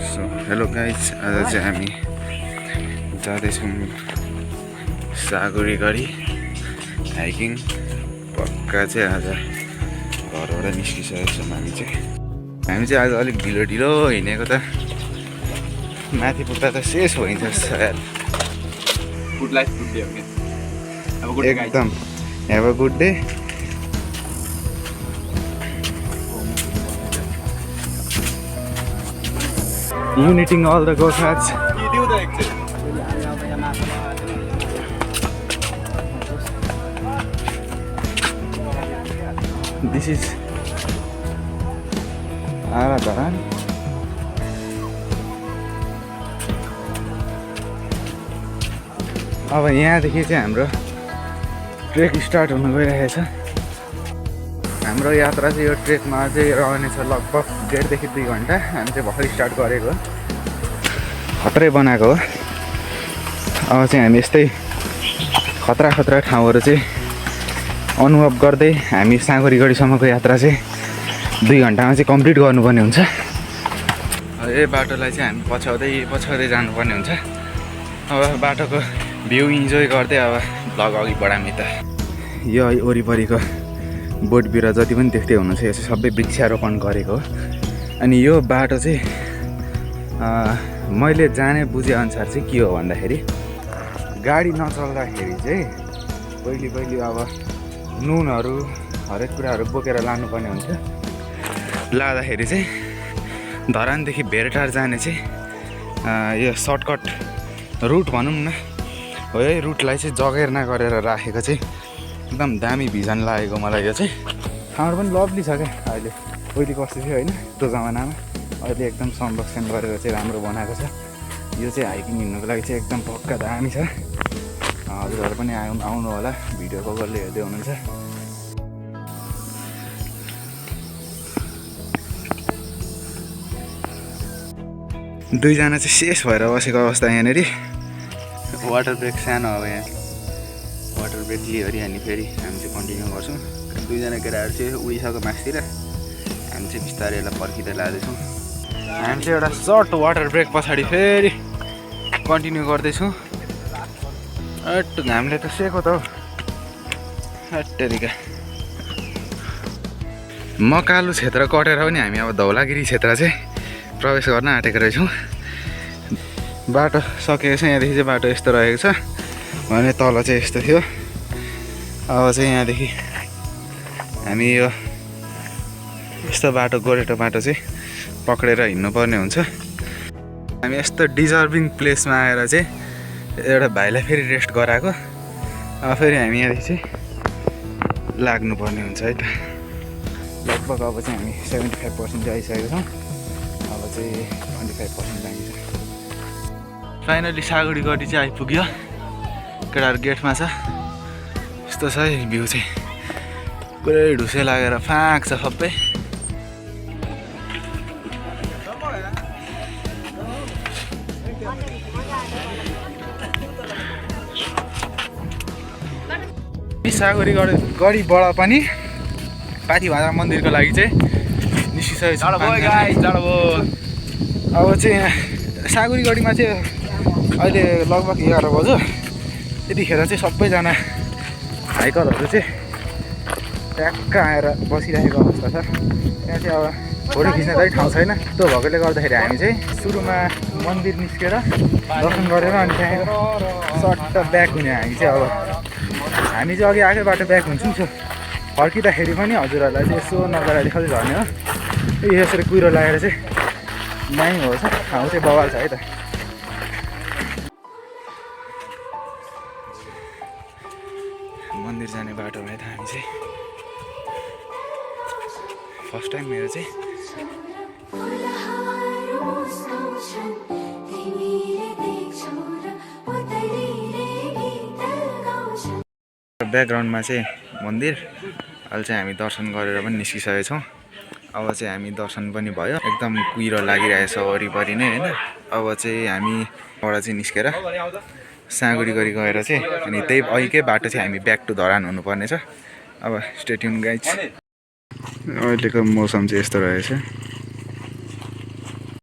So hello guys, आज चाहिँ हामी जाँदैछौँ सागुरी गढी हाइकिङ। पक्का चाहिँ आज घरबाट निस्किसकेको छौँ हामी चाहिँ आज अलिक ढिलो ढिलो हिँडेको त माथि पुग्दा त शेष भइन्छ सायद। गुड लाइफ गुड डे एकदम have a good day. Uniting all the Gorkhas. This is Aradaran. अब यहाँदेखि चाहिँ हाम्रो ट्रेक स्टार्ट हुन गइरहेछ। हाम्रो यात्रा चाहिँ यो ट्रेकमा चाहिँ रहनेछ लगभग 1.5 देखि 2 घन्टा। हामी चाहिँ भर्खर स्टार्ट गरेको हो, खतरै बनाएको हो। अब चाहिँ हामी यस्तै खतरा ठाउँहरू चाहिँ अनुभव गर्दै हामी सागुरी गढीसम्मको यात्रा चाहिँ 2 घन्टामा चाहिँ कम्प्लिट गर्नुपर्ने हुन्छ। यही बाटोलाई चाहिँ हामी पछाउँदै जानुपर्ने हुन्छ। अब बाटोको भ्यू इन्जोय गर्दै अब भ्लग अघि बढामी त। यो वरिपरिको बोट बिरुवा जति पनि देख्दै हुनुहुन्छ यो चाहिँ सबै वृक्षारोपण गरेको हो। अनि यो बाटो चाहिँ मैले जाने बुझेअनुसार चाहिँ के हो भन्दाखेरि गाडी नचल्दाखेरि चाहिँ पहिले अब नुनहरू हरेक कुराहरू बोकेर लानुपर्ने हुन्छ। लाँदाखेरि चाहिँ धरानदेखि भेरटार जाने चाहिँ यो सर्टकट रुट भनौँ न हो। यही रुटलाई चाहिँ जगेर्ना गरेर राखेको चाहिँ एकदम दामी भिजन लागेको मलाई। यो चाहिँ ठाउँहरू पनि लभली छ क्या। अहिले पहिले कस्तो थियो होइन त्यो जमानामा, अहिले एकदम संरक्षण गरेर चाहिँ राम्रो बनाएको छ। यो चाहिँ हाइकिङ हिँड्नुको लागि चाहिँ एकदम पक्का दामी छ। हजुरहरू पनि आउनु होला, भिडियो कसले हेर्दै हुनुहुन्छ। दुईजना चाहिँ शेष भएर बसेको अवस्था यहाँनिर। वाटर ब्रेक सानो अब यहाँ वाटर ब्रेक लिइवरी हामी फेरि हामी चाहिँ कन्टिन्यू गर्छौँ। दुईजना केटाहरू चाहिँ उडिसक्यो मासतिर, हामी चाहिँ बिस्तारै यसलाई पर्खिँदै लाँदैछौँ। हामी चाहिँ एउटा सर्ट वाटर ब्रेक पछाडि फेरि कन्टिन्यू गर्दैछौँ। घामले त सेको त हौ हट्टेरिका। मकालु क्षेत्र कटेर पनि हामी अब धौलागिरी क्षेत्र चाहिँ प्रवेश गर्न आँटेको रहेछौँ। बाटो सकेको छ, यहाँदेखि चाहिँ बाटो यस्तो रहेको छ भने तल चाहिँ यस्तो थियो। अब चाहिँ यहाँदेखि हामी यो यस्तो बाटो गोरेटो बाटो चाहिँ पक्रेर हिँड्नुपर्ने हुन्छ। हामी यस्तो डिजर्भिङ प्लेसमा आएर चाहिँ एउटा भाइलाई फेरि रेस्ट गराएको। अब फेरि हामी यहाँदेखि चाहिँ लाग्नुपर्ने हुन्छ है त। लगभग अब चाहिँ हामी 75% चाहिँ आइसकेको छौँ। अब चाहिँ 25% बाँकी छ। फाइनली सागुरी गढी चाहिँ आइपुग्यो। केटाहरू गेटमा छ। यस्तो छ है भ्यू चाहिँ, पुरै ढुसे लागेर फाँक छ सबै। सागुरी गढीबाट पनि पाथिभाद्रा मन्दिरको लागि चाहिँ निस्किसकेको छ। अब चाहिँ सागुरी गढीमा चाहिँ अहिले लगभग 11 बज्यो। यतिखेर चाहिँ सबैजना हाइकरहरू चाहिँ ट्याक्क आएर बसिरहेको अवस्था छ। त्यहाँ चाहिँ अब फोटो खिच्ने चाहिँ ठाउँ छैन। त्यो भएकोले गर्दाखेरि हामी चाहिँ सुरुमा मन्दिर निस्केर दर्शन गरेर अनि त्यहाँ सट्ट ब्याक हुने। हामी चाहिँ अघि आएकै बाटो ब्याक हुन्छौँ। सो फर्किँदाखेरि पनि हजुरहरूलाई चाहिँ यसो नगराले खालि झर्ने हो। यसरी कुहिरो लागेर चाहिँ दामी हो छ। ठाउँ चाहिँ बवाल छ है त। मन्दिर जाने बाटोमा त हामी चाहिँ फर्स्ट टाइम मेरो चाहिँ ब्याकग्राउन्डमा चाहिँ मन्दिर। अहिले चाहिँ हामी दर्शन गरेर पनि निस्किसकेको छौँ। अब चाहिँ हामी दर्शन पनि भयो। एकदम कुहिरो लागिरहेछ वरिपरि नै होइन। अब चाहिँ हामी एउटा चाहिँ निस्केर सागुरी गढी गएर चाहिँ अनि त्यही अघिकै बाटो चाहिँ हामी ब्याक टु धरान हुनुपर्ने छ। अब स्टे ट्युन गाइज। अहिलेको मौसम चाहिँ यस्तो रहेछ।